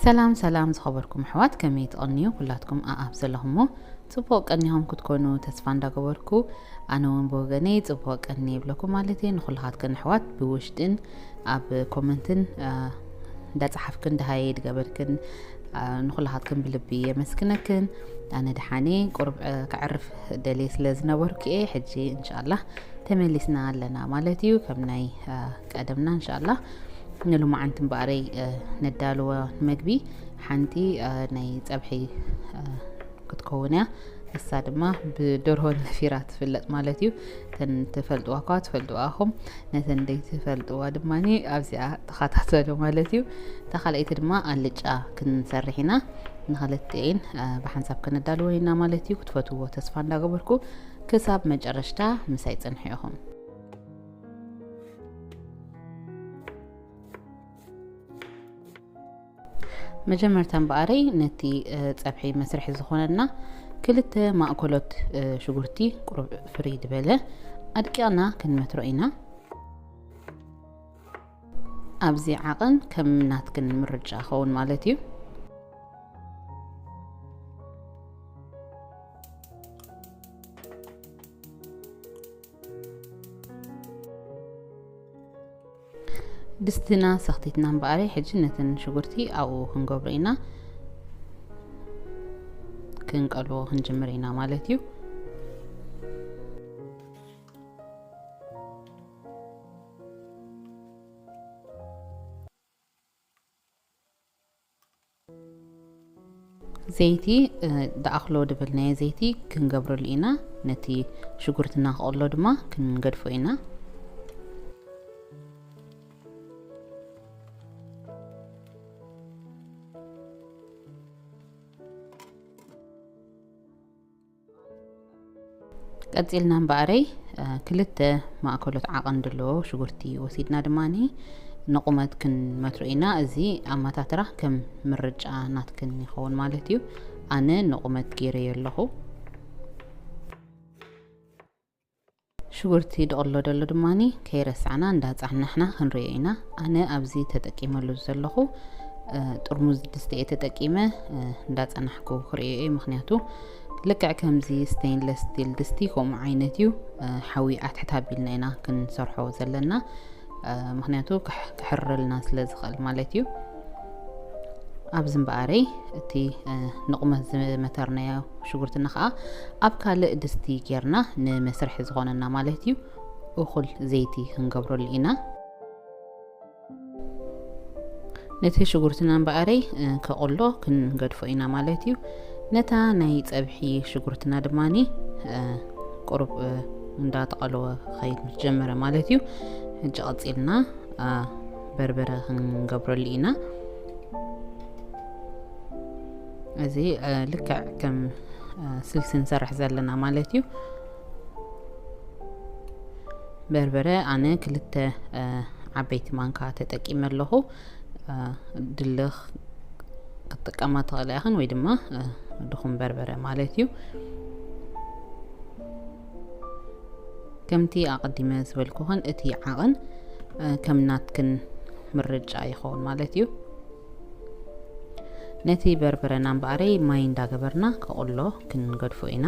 ሰላም ሰላም ዝኸበርኩም ኣሕዋት፣ ከመይ ትቐንዩ? ኩላትኩም ኣኣብ ዘለኹምዎ ጽቡቕ ቀኒኹም ክትኮኑ ተስፋ እንዳገበርኩ፣ ኣነ እውን ብወገነይ ጽቡቕ ቀኒ ይብለኩም ማለት እየ። ንኹላኻትክን ኣሕዋት ብውሽጥን ኣብ ኮመንትን እንዳጸሓፍክን ደሃየ ድገበርክን ንኹላኻትክን ብልቢ የመስግነክን። ኣነ ደሓነ ቁርብ ክዕርፍ ደልየ ስለ ዝነበርኩ እየ። ሕጂ እንሻላ ተመሊስና ኣለና ማለት እዩ። ከም ናይ ቀደምና እንሻላ ንሉማዓንቲ እምበኣረይ ነዳልዎ መግቢ ሓንቲ ናይ ጸብሒ ክትከውን እያ። እሳ ድማ ብደርሆ ነፊራ ትፍለጥ ማለት እዩ። እተን ትፈልጥዋ እኳ ትፈልጥዋ ኢኹም። ነተን ዘይትፈልጥዋ ድማ ኣብዚኣ ተኸታተሉ ማለት እዩ። እታ ካልኣይቲ ድማ ኣልጫ ክንሰርሕ ኢና። ንኽልቲኤን ብሓንሳብ ከነዳልወን ኢና ማለት እዩ። ክትፈትዎ ተስፋ እንዳገበርኩ ክሳብ መጨረሽታ ምሳይ ጽንሑ ኢኹም። መጀመርታ እምበኣረይ ነቲ ጸብሒ መስርሒ ዝኾነና ክልተ ማእኮሎት ሽጉርቲ ቁሩብ ፍርይ ዝበለ ኣድቂቕና ክንመትሮ ኢና። ኣብዚ ዓቐን ከም ናትክን ምርጫ ኸውን ማለት እዩ። ድስትና ሰኽቲትና እምበኣረይ ሕጂ ነተን ሽጉርቲ ኣብኡ ክንገብሮ ኢና። ክንቀልዎ ክንጅምር ኢና ማለት እዩ። ዘይቲ፣ እ፣ ድኣኽሎ ድበልናዮ ዘይቲ ክንገብረሉ ኢና። ነቲ ሽጉርትና ክቕሎ ድማ ክንገድፎ ኢና። ቀጺልና እምበኣረይ፣ እ፣ ክልተ ማእከሎት ዓቐን ዘለዎ ሽጉርቲ ወሲድና ድማኒ ንቑመት ክንመትሮ ኢና። እዚ ኣመታትራ ከም ምርጫ ናትክን ይኸውን ማለት እዩ። ኣነ ንቑመት ገይረዮ ኣለኹ። ሽጉርቲ ድቕሎ ደሎ ድማኒ ከይረሳዕና እንዳጻሕናሕና ክንርእዮ ኢና። ኣነ ኣብዚ ተጠቂመሉ ዘለኹ፣ እ፣ ጥርሙዝ ድስቲ እየ ተጠቂመ፣ እ፣ እንዳጸናሕኩ ክርእዮ እየ። ምኽንያቱ ልክዕ ከምዚ ስቴንለስ ስቲል ድስቲ ከምኡ ዓይነት እዩ። እ፣ ሓዊ ኣትሕት ኣቢልና ኢና ክንሰርሖ ዘለና። እ፣ ምኽንያቱ ክሕ-፣ ክሕረልና ስለ ዝኽእል ማለት እዩ። ኣብዚ እምበኣረይ እቲ፣ እ፣ ንቑመት ዝመተርናዮ ሽጉርትና ኸኣ ኣብ ካልእ ድስቲ ጌርና ንመስርሒ ዝኾነና ማለት እዩ እኹል ዘይቲ ክንገብረሉ ኢና። ነቲ ሽጉርትና እምበኣረይ፣ እ፣ ከቕሎ ክንገድፎ ኢና ማለት እዩ። ነታ ናይ ጸብሒ ሽጉርትና ድማኒ፣ እ፣ ቁሩብ፣ እ፣ እንዳተቐለወ ክኸይድ ምስ ጀመረ ማለት እዩ። ሕጂ ቀጺልና፣ እ፣ በርበረ ክንገብረሉ ኢና። እዚ፣ እ፣ ልክዕ ከም፣ እ፣ ስልሲ ንሰርሕ ዘለና ማለት እዩ። በርበረ ኣነ ክልተ፣ እ፣ ዓበይቲ ማንካ ተጠቂመ ኣለኹ። እ፣ ድልኽ ክትጥቀማ ትኽእላ ኢኽን ወይ ድማ፣ እ፣ ድኹም በርበረ ማለት እዩ። ከምቲ ኣቐዲመ ዝበልኩኽን እቲ ዓቐን፣ እ፣ ከም ናትክን ምርጫ ይኸውን ማለት እዩ። ነቲ በርበረና እምበኣረይ ማይ እንዳገበርና ከቕሎ ክንገድፎ ኢና።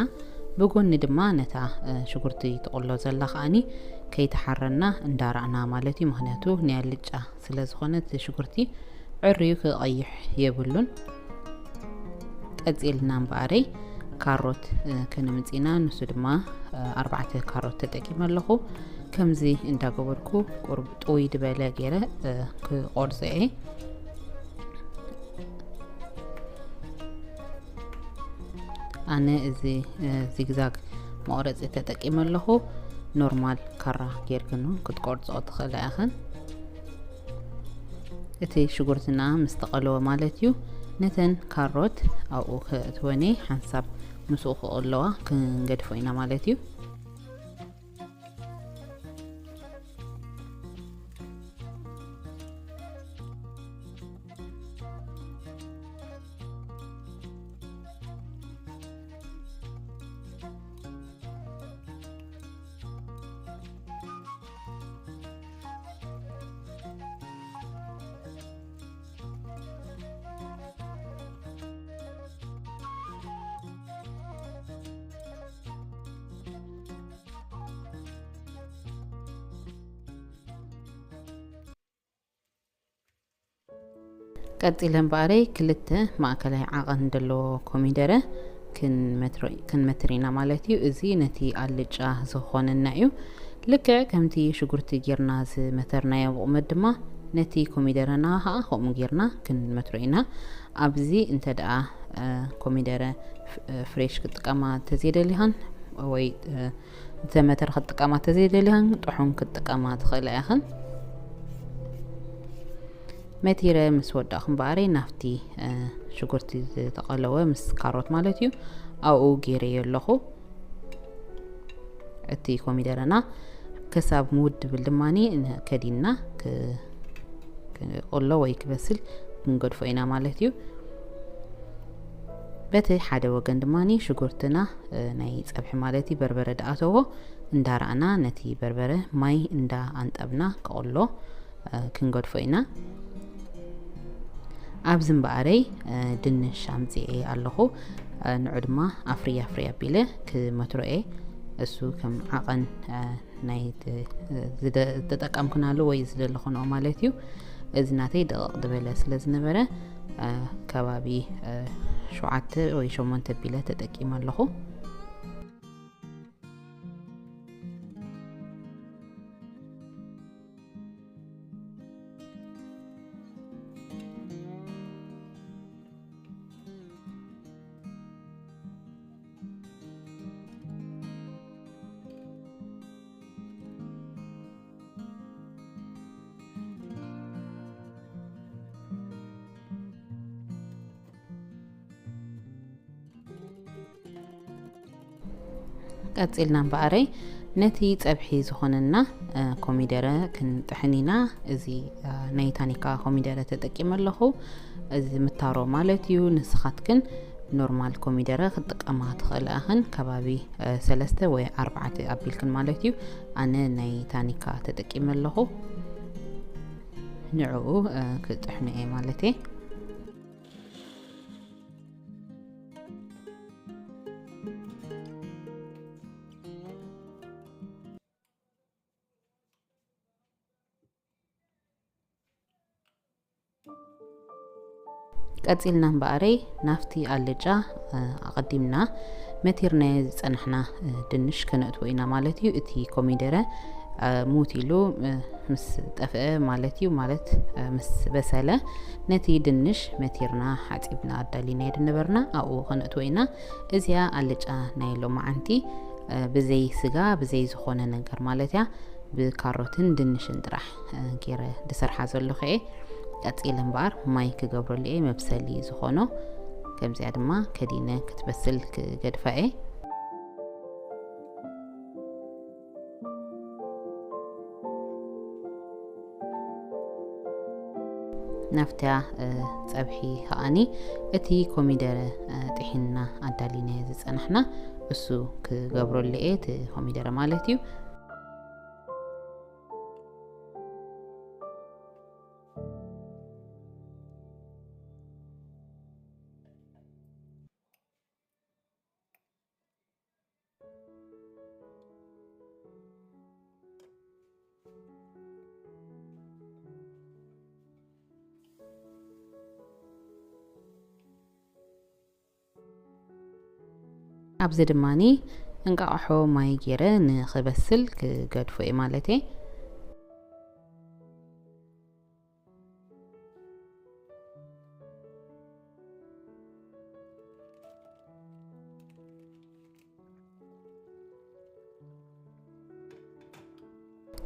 ብጎኒ ድማ ነታ፣ እ፣ ሽጉርቲ ትቕሎ ዘላ ከኣኒ ከይተሓረና እንዳራእና ማለት እዩ። ምኽንያቱ ናይ ኣልጫ ስለ ዝኾነ እቲ ሽጉርቲ ዕርዩ ክቐይሕ የብሉን። ቀጺልና እምበኣረይ ካሮት፣ እ፣ ከነምጽእ ኢና። ንሱ ድማ፣ እ፣ ኣርባዕተ ካሮት ተጠቂመ ኣለኹ። ከምዚ እንዳገበርኩ ቁሩብ ጥውይ ድበለ ገይረ፣ እ፣ ክቆርጾ እየ። ኣነ እዚ፣ እ፣ ዚግዛግ መቑረጺ ተጠቂመ ኣለኹ። ኖርማል ካራ ጌርክን ክትቆርጾ ትኽእላ ኢኽን። እቲ ሽጉርትና ምስ ተቐለወ ማለት እዩ፣ ነተን ካሮት ኣብኡ ከእትወን እየ። ሓንሳብ ምስኡ ክቕለዋ ክንገድፎ ኢና ማለት እዩ። ቀጺለ እምበኣረይ ክልተ ማእከላይ ዓቐን ዘለዎ ኮሚደረ ክንመትሮ-፣ ክንመትር ኢና ማለት እዩ። እዚ ነቲ ኣልጫ ዝኾነና እዩ። ልክዕ ከምቲ ሽጉርቲ ጌርና ዝመተርናዮ ብቑመት ድማ ነቲ ኮሚደረና ኸዓ ከምኡ ጌርና ክንመትሮ ኢና። ኣብዚ እንተ ደኣ፣ እ፣ ኮሚደረ ፍ-፣ እ፣ ፍሬሽ ክትጥቀማ እንተዘይደሊኻን ወይ፣ እ፣ ዝተመተረ ክትጥቀማ እንተዘይደሊኻን ጥሑን ክትጥቀማ ትኽእላ ኢኽን። መቲረ ምስ ወዳእኹ እምበኣረይ ናብቲ፣ እ፣ ሽጉርቲ ዝተቐለወ ምስ ካሮት ማለት እዩ፣ ኣብኡ ገይረዮ ኣለኹ። እቲ ኮሚደረና ክሳብ ምውድ ድብል ድማኒ ን-፣ ከዲንና ክ-፣ ክቕሎ ወይ ክበስል ክንገድፎ ኢና ማለት እዩ። በቲ ሓደ ወገን ድማኒ ሽጉርትና፣ እ፣ ናይ ጸብሒ ማለት እዩ፣ በርበረ ድኣተዎ እንዳረኣና ነቲ በርበረ ማይ እንዳ ኣንጠብና ክቕሎ፣ እ፣ ክንገድፎ ኢና። ኣብዚ እምበኣረይ፣ እ፣ ድንሽ ኣምጺኤ ኣለኹ። እ፣ ንዑ ድማ ኣፍርያ ኣፍርያ ኣቢለ ክመትሮ እየ። እሱ ከም ዓቐን፣ እ፣ ናይ ት-፣ ዝደ-፣ ዝተጠቀምኩናሉ ወይ ዝደለኹንኦ ማለት እዩ። እዚ ናተይ ደቐቕ ዝበለ ስለ ዝነበረ፣ እ፣ ከባቢ፣ እ፣ ሸውዓተ ወይ ሸሞንተ ኣቢለ ተጠቂመ ኣለኹ። ቀጺልና እምበኣረይ ነቲ ጸብሒ ዝኾነና፣ እ፣ ኮሚደረ ክንጥሕን ኢና። እዚ፣ እ፣ ናይ ታኒካ ኮሚደረ ተጠቂመ ኣለኹ። እዚ ምታሮ ማለት እዩ። ንስኻትክን ኖርማል ኮሚደረ ክትጥቀማ ትኽእላ ኢኽን። ከባቢ፣ እ፣ ሰለስተ ወይ ኣርባዕተ ኣቢልክን ማለት እዩ። ኣነ ናይ ታኒካ ተጠቂመ ኣለኹ። ንዕኡ፣ እ፣ ክጥሕኖ እየ ማለት እየ። ቀጺልና እምበኣረይ ናብቲ ኣልጫ፣ እ፣ ኣቐዲምና መቲርናዮ ዝጸናሕና፣ እ፣ ድንሽ ከነእትዎ ኢና ማለት እዩ። እቲ ኮሚደረ፣ እ፣ ሙት ኢሉ፣ እ፣ ምስ ጠፍአ ማለት እዩ፣ ማለት፣ እ፣ ምስ በሰለ ነቲ ድንሽ መቲርና ሓጺብና ኣዳሊናዮ ዝነበርና ኣብኡ ከነእትዎ ኢና። እዚኣ ኣልጫ ናይ ሎማዓንቲ፣ እ፣ ብዘይ ስጋ፣ ብዘይ ዝኾነ ነገር ማለት እያ። ብካሮትን ድንሽን ጥራሕ፣ እ፣ ገይረ ዝሰርሓ ዘለኹ እየ። ቀጺለ እምበኣር ማይ ክገብረሉ እየ፣ መብሰሊ ዝኾኖ። ከምዚኣ ድማ ከዲነ ክትበስል ክገድፋ እየ። ናብታ፣ እ፣ ጸብሒ ከኣኒ እቲ ኮሚደረ፣ እ፣ ጥሒንና ኣዳሊናዮ ዝጸናሕና እሱ ክገብረሉ እየ፣ እቲ ኮሚደረ ማለት እዩ። ኣብዚ ድማኒ እንቃቕሖ ማይ ገይረ ንኽበስል ክገድፎ እየ ማለት እየ።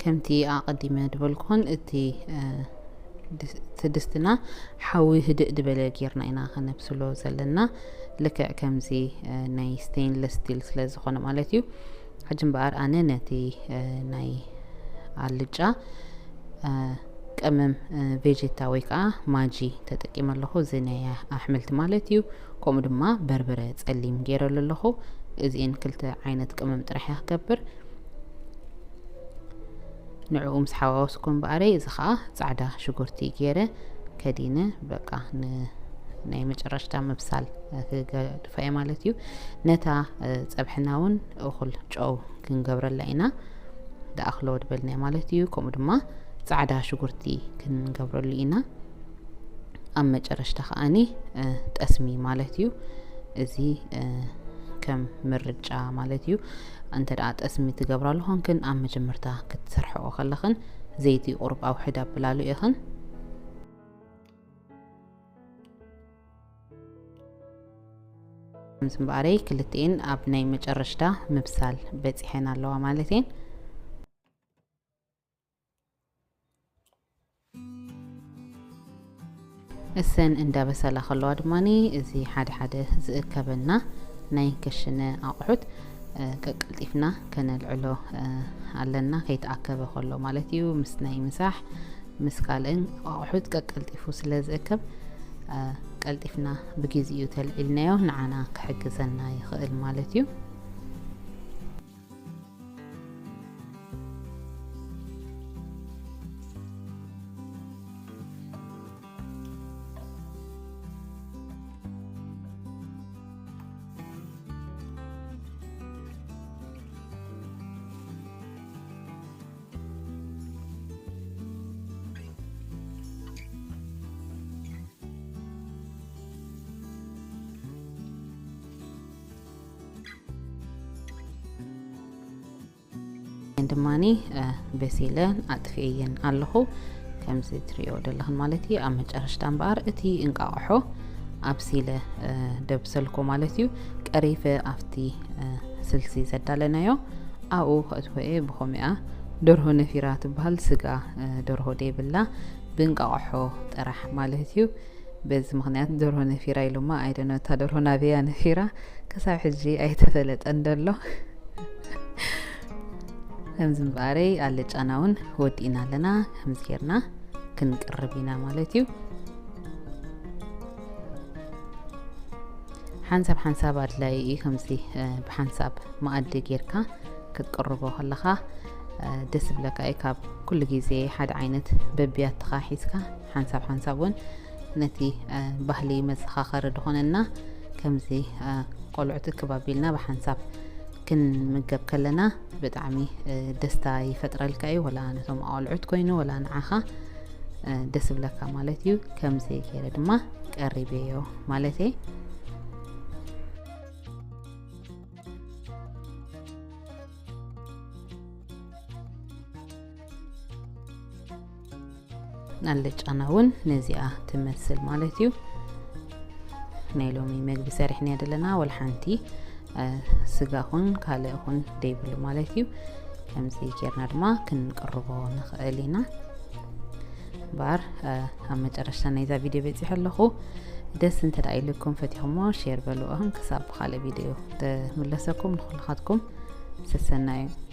ከምቲ ኣቐዲመ ዝበልኩኹን እቲ፣ እ፣ ድስ-፣ እቲ ድስትና ሓዊ ህድእ ዝበለ ጌርና ኢና ከነብስሎ ዘለና። ልክዕ ከምዚ፣ እ፣ ናይ ስቴንለስ ስቲል ስለ ዝኾነ ማለት እዩ። ሕጂ እምበኣር ኣነ ነቲ፣ እ፣ ናይ ኣልጫ፣ እ፣ ቀመም፣ እ፣ ቬጀታ ወይ ከዓ ማጂ ተጠቂመ ኣለኹ። እዚ ናይ ኣሕምልቲ ማለት እዩ። ከምኡ ድማ በርበረ ጸሊም ገይረሉ ኣለኹ። እዚኤን ክልተ ዓይነት ቀመም ጥራሕ እያ ክገብር። ንዕኡ ምስ ሓዋወስኩ እምበኣረይ፣ እዚ ኸኣ ጻዕዳ ሽጉርቲ ገይረ ከዲነ፣ በቃ፣ ን-፣ ናይ መጨረሽታ ምብሳል ክገድፋ እየ ማለት እዩ። ነታ፣ እ፣ ጸብሕና እውን እኹል ጨው ክንገብረላ ኢና። ደኣኽሎ ድበልና ማለት እዩ። ከምኡ ድማ ጻዕዳ ሽጉርቲ ክንገብረሉ ኢና። ኣብ መጨረሽታ ከኣኒ፣ እ፣ ጠስሚ ማለት እዩ። እዚ፣ እ፣ ከም ምርጫ ማለት እዩ። እንተ ደኣ ጠስሚ ትገብራሉ ኾንክን፣ ኣብ መጀመርታ ክትሰርሕኦ ከለኽን፣ ዘይቲ ቁሩብ ኣውሕድ ኣብላሉ ኢኽን። ከምዚ እምበኣረይ ክልቲኤን ኣብ ናይ መጨረሽታ ምብሳል በጺሐን ኣለዋ ማለት እየን። እሰን እንዳበሰላ ከለዋ ድማኒ፣ እዚ ሓደ ሓደ ዝእከበና ናይ ክሽነ ኣቑሑት፣ እ፣ ቀቀልጢፍና ከነልዕሎ፣ እ፣ ኣለና፣ ከይተኣከበ ከሎ ማለት እዩ። ምስ ናይ ምሳሕ፣ ምስ ካልእን ኣቑሑት ቀቀልጢፉ ስለ ዝእከብ፣ እ፣ ቀልጢፍና ብግዜኡ ተልዒልናዮ ንዓና ክሕግዘና ይኽእል ማለት እዩ። ድማኒ፣ እ፣ በሲለን ኣጥፊኤየን ኣለኹ። ከምዚ ትሪኦ ዘለኽን ማለት እዩ። ኣብ መጨረሽታ እምበኣር እቲ እንቃቕሖ ኣብሲለ፣ እ፣ ደብሰልኩ ማለት እዩ። ቀሪፈ ኣብቲ፣ እ፣ ስልሲ ዘዳለናዮ ኣብኡ ከእትዎ እየ። ብኸምኡ እያ ደርሆ ነፊራ ትበሃል። ስጋ፣ እ፣ ደርሆ ደይብላ፣ ብእንቃቕሖ ጥራሕ ማለት እዩ። በዚ ምኽንያት ደርሆ ነፊራ ኢሎማ። ኣይደኖ እታ ደርሆ ናበያ ነፊራ ክሳብ ሕጂ ኣይተፈለጠን ደሎ። ከምዚ እምበኣረይ ኣልጫና እውን ወዲእና ኣለና። ከምዚ ጌርና ክንቅርብ ኢና ማለት እዩ። ሓንሳብ ሓንሳብ ኣድላዪ እዩ። ከምዚ፣ እ፣ ብሓንሳብ መኣዲ ጌርካ ክትቅርቦ ከለኻ፣ እ፣ ደስ ይብለካ እዩ። ካብ ኩሉ ግዜ ሓደ ዓይነት በቢያትኻ ሒዝካ ሓንሳብ ሓንሳብ እውን ነቲ፣ እ፣ ባህሊ መዘኻኸሪ ዝኾነና ከምዚ፣ እ፣ ቆልዑት እክብ ኣቢልና ብሓንሳብ ክንምገብ ከለና ብጣዕሚ፣ እ፣ ደስታ ይፈጥረልካ እዩ። ወላ ነቶም ኣቆልዑት ኮይኑ ወላ ንዓኻ፣ እ፣ ደስ ይብለካ ማለት እዩ። ከምዚ ገይረ ድማ ቀሪበዮ ማለት እየ። ኣልጫና እውን ነዚኣ ትመስል ማለት እዩ። ናይ ሎሚ መግቢ ሰሪሕና ዘለና ወላ ሓንቲ፣ እ፣ ስጋ ኹን ካልእ ኹን ደይብሉ ማለት እዩ። ከምዚ ጌርና ድማ ክንቅርቦ ንኽእል ኢና። እምበኣር፣ እ፣ ኣብ መጨረሽታ ናይዛ ቪድዮ በጺሐ ኣለኹ። ደስ እንተ ደኣ ኢልኩም ፈቲኹሞ ሼር በልዎ። ክሳብ ብኻልእ ቪድዮ ተምለሰኩም ንኹልኻትኩም ሰሰናዩ።